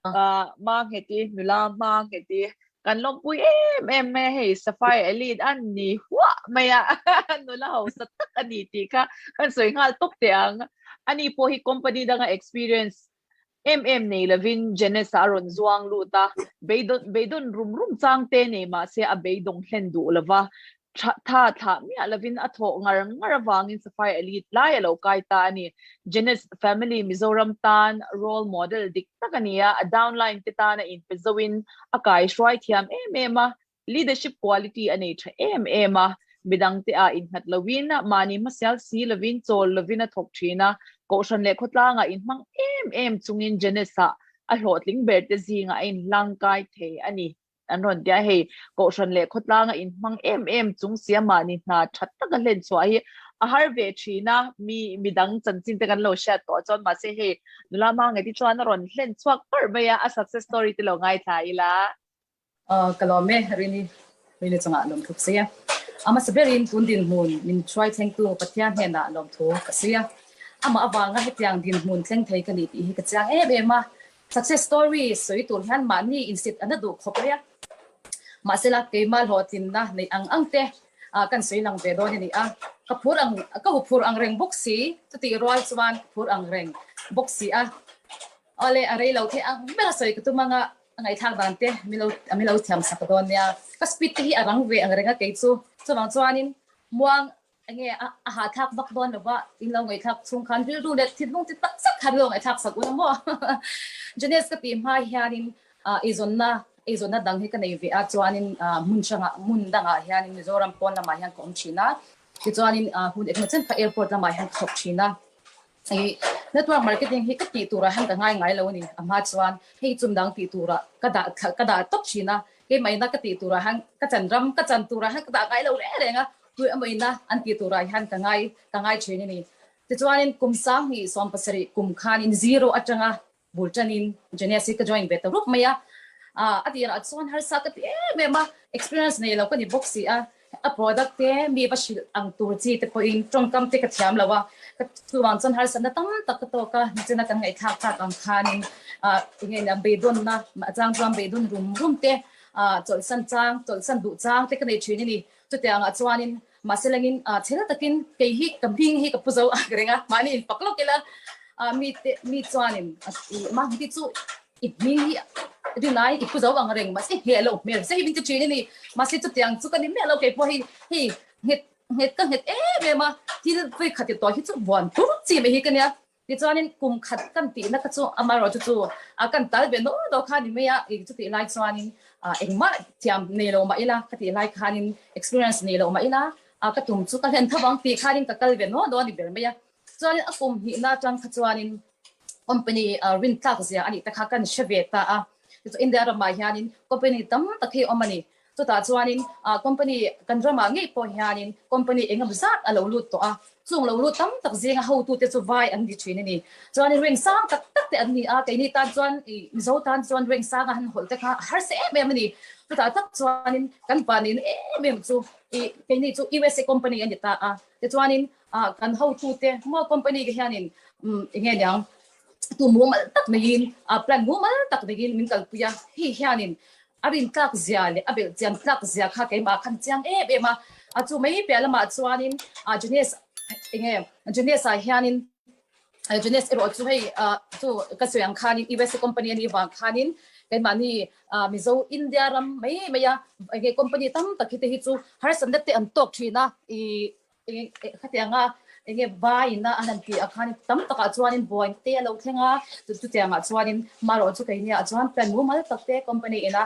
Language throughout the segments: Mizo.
Mangheti nula Mangheti kan lawmpui em em mai a hei Sapphire Elite a ni huah mai a nula hausa tak a ni tih kha kan sawi nghal tawp teh ang. Ani pawh hi company danga experience em em nei lovin Jenis-a a rawn zuang lut a, beidawn beidawn rum rum chang te nei mahse a beidawng hlen duh lova, tha tha thlah miah lovin a thawh ngar ngar avangin Sapphire Elite lai a lo kai ta a ni. Jenis family Mizoram tan role model dik tak a ni a, a downline te tana inpe zoin a kaihruai thiam em em a, Leadership quality a nei tha em em a, midangte ah innghat loin, mahni hmasial si lovin, chawl lovin a thawk thin a, Kohhran leh khawtlangah inhmang em em chungin Jenis-ah a hlawhtling ber te zingah a inhlangkai thei a ni an rawn ti a, hei Kohhran leh khawtlanga inhmang em em chung sia mahni hna tha taka hlen chhuah hi a har ve thin a, mi midang chanchin te kan lo hriat tawh chuan mahse hei nula hmangaih te chuan a rawn hlen chhuak parh mai a, a success story te lo ngaithla ila. Ka lawm e, Rini. Rini chungah lawmthu ka sawi a. A hmasa berin tun dinhmun min hruai thlengtu Pathian hnenah lawmthu ka sawi a. Amah avanga hetiang dinhmun thleng thei ka ni tih hi ka chiang em em a. Success story sawi tur hian mahni insit a na duh khawp mai a. Mahsela keimah hlawhtlinna neih ang ang te kan sawi lang ve dawn a ni a. Ka phur ang, ka huphur ang reng bawk si, chutih rual chuan ka phur ang reng bawk si a. Awle, a rei lo thei ang ber a sawi ka tum anga a ngaihthlak dan te milo a milo thiam sak dawn nia. Ka speed te hi a rang ve ang reng a kei chu. Chuvang chuanin muang enge a a hahthlak vak dawn lova in lo ngaihthlak chhung khan rilru leh thinlung ti tak zet khan lo ngaihthlak sak ula maw. Jenes ka tih hma hianin ah eizawnna eizawnna dang hi ka nei ve a chuanin ah hmun hrangah hmun dangah hianin Mizoram pawn lamah hian ka awm thin a. Tichuanin ah hun engemaw chen kha airport lamah hian ka thawk thin a. Hei network marketing hi ka tih turah hian ka ngai ngai lo a ni. A hma chuan hei chum dang tih turah ka dah ka dah tawp thin a, keimahina ka tih turah hian ka chan ram ka chan turah hian ka dah ngai lo reng reng a, tui emaw-ina an tih turah hian ka ngai ka ngai thin a ni. Tichuanin kum 20 17 kum khanin zero atanga bul tanin Genius hi ka join ve ta rup mai a, a tirah chuan harsa ka ti em em a, experience nei lo ka ni bawk si a, a product te mi va hrilh ang tur chi te pawhin tawngkam te ka thiam lo a, ka chuvang chuan harsatna tam tak ka tawk a, nichina kan ngaihthlak tak ang khanin enge nia beidawnna a chang chuan beidawn rum rum te chawlhsan chang chawlhsan duh chang te ka nei thin a ni, chutiangah chuanin Mahse langin chhel takin kei hi ka hming hi ka pu zo ang reng a, mahni in pak lawk ila mi te mi chuanin mahni chu i hming hi rinai i pu zo ang reng mahse ngheh loh hmel se hi min ti thin a ni. Mahse chutiang chu ka ni miah lo kei pawh hei hei nghet nghet ka nghet em em a, thil vawi khat i tawh hi chu buan tur chi mai hi ka nia. Tichuanin kum khat kan tihna kha chu amaherawhchu chu a kan tal ve naw naw kha ni mai a, ih chutih lai chuanin engmah thiam nei lo mah ila ka tih lai khanin experience nei lo mah ila a ka tum chu ka hlen tho ang tih khanin ka kal ve naw naw a ni ber mai a. Chuanin a kum hnihna atang kha chuanin company rin tlak zia a nih te kha kan hre ve ta a, tichuan India ramah hianin company tam tak hi a awm a ni. Chutah chuanin company kan ramah ngei pawh hianin company engemaw zat a lo lut tawh a, chung lo lut tam tak zinga hotute chu vai an ni thin a ni. Chuanin ring sang tak tak te an ni a, keini tan chuan Mizo tan chuan ring sanga han hawlh te kha a harsa em em a ni. Chutah tak chuanin kan panin em em chu keini chu USA company a ni ta a, tichuanin kan hotute maw company te hianin eng nge niang tu mumal tak neiin plan mumal tak neiin min kalpui a, hei hianin A rin tlak zia leh a belh chian tlak zia kha keimah khan chiang em em a, a chu mai piah lamah chuanin Jenis enge Jenis ah hianin Jenis erawh chu hei chu ka sawi ang khanin USA company a nih vang khanin keimahni Mizo India ram mai mai a enge company tam tak hi te hi chu harsatna te an tawk thin a i Khatianga enge vaiin a an han tih ah khan tam takah chuanin buai te a lo thleng a, chutiangah chuanin marawh chu keini ah chuan plan mumal tak te company ina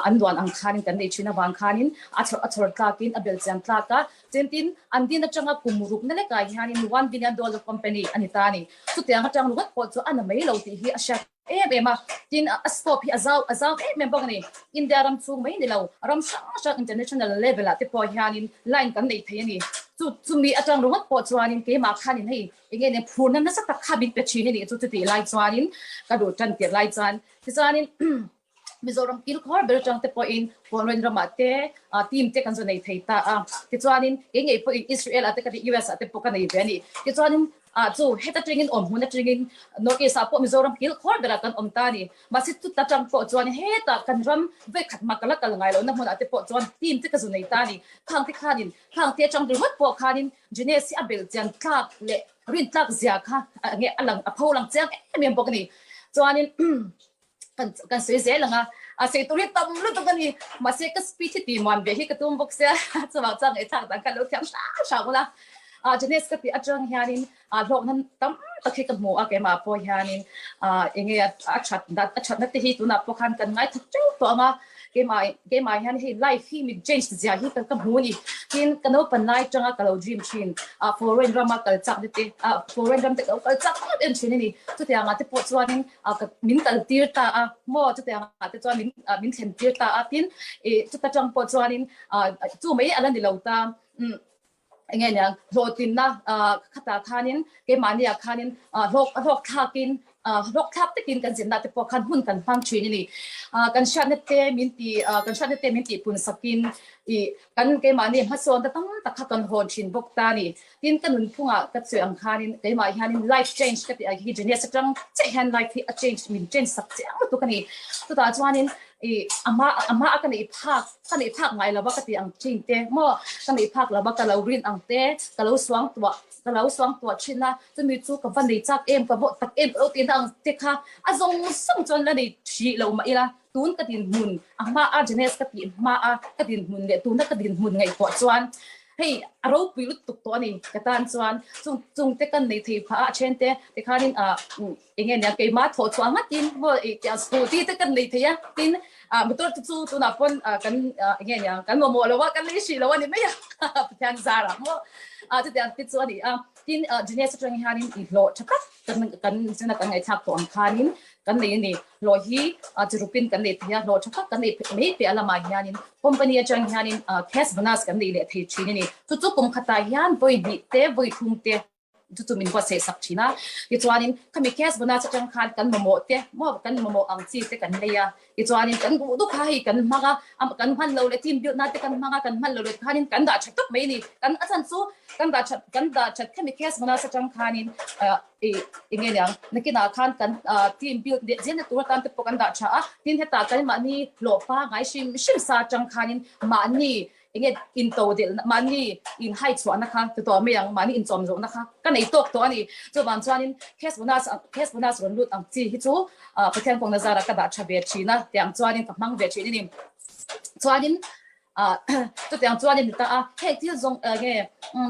an duan ang khanin kan nei thin avang khanin a chhawr a chhawr tlakin a bel chian tlak a, chentin an din atanga kum rukna lekah hianin one billion dollar company a ni ta a ni. Chutiang atang ringawt pawh chu a na mai lo tih hi a hriat em em a, tin a scope hi a zau a zau em em bawk a ni. India ram chhung mai ni lo, ram hrang hrang international level ah te pawh hianin line kan nei thei a ni. Chu chumi atang ringawt pawh chuanin keimah khanin hei eng nge nen phurna nasa tak kha min pe thin a nih chu chutih lai chuanin ka duh tan tirh lai chuan tichuanin Mizoram kilkhawr ber atang te pawhin foreign ramah te team te kan zu nei thei ta a, tichuanin kei ngei pawhin Israel ah te ka ni US ah te pawh ka nei ve a ni. Tichuanin. Ah chu heta tangin awm hmun atangin North East ah pawh Mizoram kil khawr berah kan awm ta a ni. Mahse chuta tang pawh chuan hetah kan ram vekhat mah ka la kal ngai lohna hmunah te pawh chuan team te ka zu nei ta a ni. Khang te khanin khang te atang ringawt pawh khanin Jeunesse hi a belh chian tlak leh rin tlak zia kha nge a lang a pho lang chiang em em bawk a ni. Chuanin kan kan sawi zel ang a, a sawi tur hi tam lutuk a ni. Mahse ka speech hi tih muan ve hi ka tum bawk sia, chuvang chuan ngaihthlak dan kha lo thiam hram hram ula. Ah Jeunesse ka tih atang hianin ah hlawkna tam tak hi ka hmu a keimah pawh hianin ah enge a that a thatna te hi tunah pawh khan kan ngaithak teuh tawh ang a, keimah keimah hian hei life hi min change zia hi ka hmu a ni. Tin ka naupan lai atanga ka lo dream thin ah foreign rama kal chak te te ah foreign ram te ka lo kal chak em em thin a ni. Chutiangah te pawh chuanin ah ka min kal tir ta a maw chutiang ah te chuan min ah min thlen tir ta a tin ih chuta tang pawh chuanin ah chu mai a la ni lo ta umm eng nge niang hlawhtlinna ah khatah khanin keimahni ah khanin ah hlawk a hlawk thlakin ah hlawk thlak takin kan zinna te pawh khan hun kan hmang thin a ni ah kan hriatna te min ti ah kan hriatna te min tihpun sakin ih kan keimahni hmasawn ta tam tak kha kan hawn thin bawk ta a ni. Tin ka nunphungah ka chhuih ang khanin keimah hianin life change ka tih ang hi Genius atang chiah hian life hi a change min change sak chiang lutuk a ni. Chutah chuanin ih a hma a hma a ka neih phak ka neih phak ngai lova ka tih ang thin te maw ka neih phak lova ka lo rin ang te ka lo suang tuah ka lo suang tuah thin a chumi chu ka va nei chak em ka vawh tak em ka lo tihna ang te kha a zawng zawng chuan la nei hrih lo mah ila tun ka dinhmun a hma a Genius ka tih hma a ka dinhmun leh tuna ka dinhmun ngaihtuah chuan Hei a ropui lutuk tawh a ni ka tan chuan chung chung te kan nei thei phah a a then te tikhanin ah eng nge nia keimah thawh chhuah ngatin maw ih tiang scooty te kan nei thei a tin ah motor te chu tunah pawn ah kan ah eng nge nia kan mamawh lo a kan lei hrih lo a ni mai a Pathian zarah maw ah chutiang te chu a ni a tin ah Genius atang hianin i hlawh tha tak kan kan zina kan ngaihthlak tawh ang khanin kan nei a ni. Hlawh hi chi rupin kan nei thei a, hlawh tha tak kan nei mai piah lamah hianin company atang hianin cash bonus kan nei leh thei thin a ni. Chu chu kum khatah hian vawi hnih te, vawi thum te chu chu min buatsaih sak thin a. Tichuanin khami cash bonus atang khan kan mamawh te maw kan mamawh ang chi te kan lei a. Tichuanin kan duh duh kha hei kan hmang a, kan hman lo leh team build na te kan hmang a, kan hman lo leh khanin kan dah tha tawp mai a ni. Kan a chhan chu kan dah that kan dah that khami cash bonus atang khanin ih eng nge niang nakinah khan kan team build leh zel na tur atan te pawh kan dah tha a tin hetah kan mahni hlawh pangai hrim hrim sa atang khanin mahni eng nge into delh na mahni in hai chhuah na kha ti tawh mai ang mahni inchawm zawh na kha ka nei tawk tawh a ni chuvang chuanin cash bonus cash bonus rawn lut ang chi hi chu Pathian kawng nazara ka dah tha ve thin a tiang chuanin ka hmang ve thin a ni chuanin Ah chutiang chuanin ni ta a, hei thil zawng nge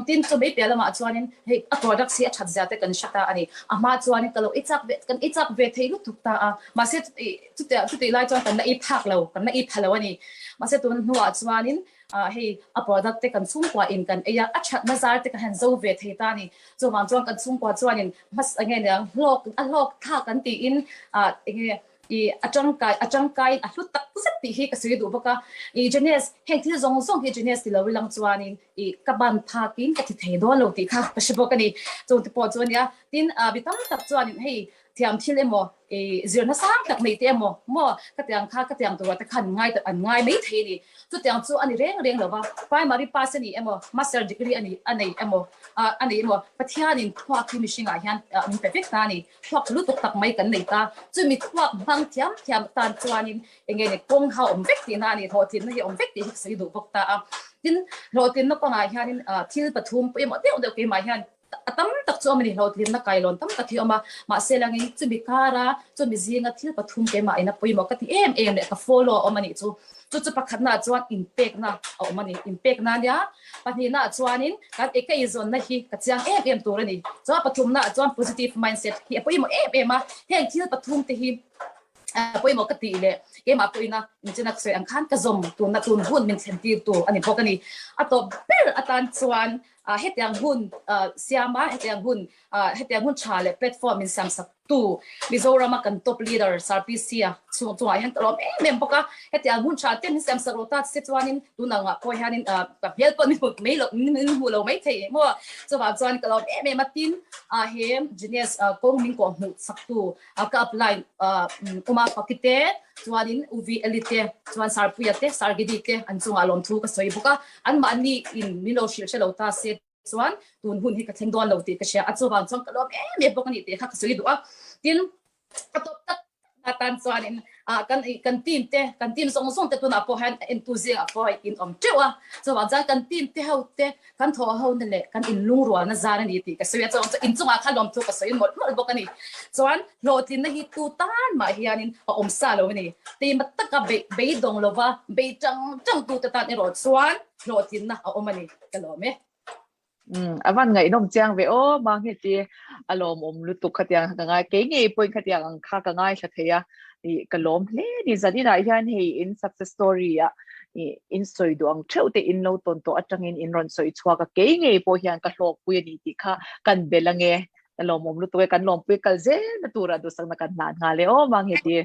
tin chu mai piah lamah chuanin hei a products hi a that zia te kan hre ta a ni. A hma chuanin ka lo i chak ve kan i chak ve thei lutuk ta a, mahse chutiang chutih lai chuan kan la i phak lo, kan la i pha lo a ni. Mahse tun hnuah chuanin ah hei a product te kan chhungkua in kan ei a, a thatna zar te kan han zo ve thei ta a ni. Chuvang chuan kan chhungkua chuanin hmasa nge niang hlawk a hlawk thlak kan tiin ah enge I a tangkai a tangkaiin a hlu tak zet tih hi ka sawi duh bawk a. I Jenes, heng thil zawng zawng hi Jenes ti lo ilang chuanin i ka ban phakin ka ti thei dawn lo tih kha ka hre bawk a ni. Chung te pawh chu a nia. Tin, mi tam tak chuanin hei thiam thil emaw i zirna sang tak nei te emaw maw ka tiang kha ka tiang turah te khan ngai an ngai mai thei a ni. Chutiang chu a ni reng reng lo va, primary pass a ni emaw, master degree a ni a nei emaw a nei emaw Pathianin thluak hi mihringah hian min pe vek ta a ni. Thluak lutuk tak mai kan nei ta. Chumi thluak hmang thiam thiam atan chuanin eng nge ni kawng kha a awm vek tihna a ni, hlawhtlinna hi a awm vek tih hi ka sawi duh bawk ta a. Tin, hlawhtlinna kawngah hianin thil pathum pawimawh deuh deuh keimah hian a tam tak chu a awm a ni, hlawhtlinna kailawn tam tak hi a awm a. Mahse langin chumi kara chumi zinga thil pathum keimah ina pawimawh ka ti em em leh ka follow a awm a nih chu. Chu chu pakhatnaah chuan inpekna a awm a ni. Inpekna nia pahnihnaah chuanin kan eka eizawnna hi ka chiang em em tur a ni. Chuan pathumnaah chuan positive mindset hi a pawimawh em em a. Heng thil pathum te hi a pawimawh ka tih leh keimah pawhina inchina ka sawi ang khan ka zawm tunna tun hun min thlen tir tur a ni bawk a ni. A tawp ber atan chuan hetiang hun siama hetiang hun hetiang hun tha leh platform min siam sak tu Mizorama kan top leader Sir PC a chung chungah hian ka lawm em em bawk a, hetiang hun tha te min siam sak lo ta che chuanin tunang ah pawh hianin ka hmel pawh min hmu mai lo min hmu lo mai thei maw chuvang chuan ka lawm em em a tin he Genius kawng min kawh hmuh sak tu ka apply Uma Pakite chuanin UV Elite chuan Sir Puia te Sir Gidi te an chungah lawmthu ka sawi bawk a, anmahni in min lo hrilh hre lo ta se. chuan tun hun hi ka thleng dawn lo tih ka hria a, chuvang chuan ka lawm em em bawk a ni tih kha ka sawi duh a. Tin, a tawp tak tak atan chuanin ah kan ih kan team te kan team zawng zawng te tunah pawh hian a entu zingah pawh hei in awm teuh a, chuvang chuan kan team te ho te kan thawh ho na leh kan inlungrualna zan a ni tih ka sawi a, chuvang chuan inchungah khan lawmthu ka sawi mawlh mawlh bawk a ni. Chuan hlawhtlinna hi tu tan mah hianin a awm sa lo a ni. Teima taka beih beidawng lova bei tang tang tute tan erawh chuan hlawhtlinna a awm a ni ka lawm e. Um, a van ngaihnawm chiang ve aw, mang hi ti a lawmawm lutuk khatiang ka ngai kei ngei pawhin khatiang ang kha ka ngaithla thei a, ih ka lawm hle ni zaninah hian hei in success story ah ih in sawi duh ang theuh te in lo tawn tawh atangin in rawn sawi chhuak a, kei ngei pawh hian ka hlawkpui a ni tih kha kan bel ange, ka lawmawm lutuk e, kan lawmpui kal zel na turah duhsakna kan hlan nghal e aw mang hi ti.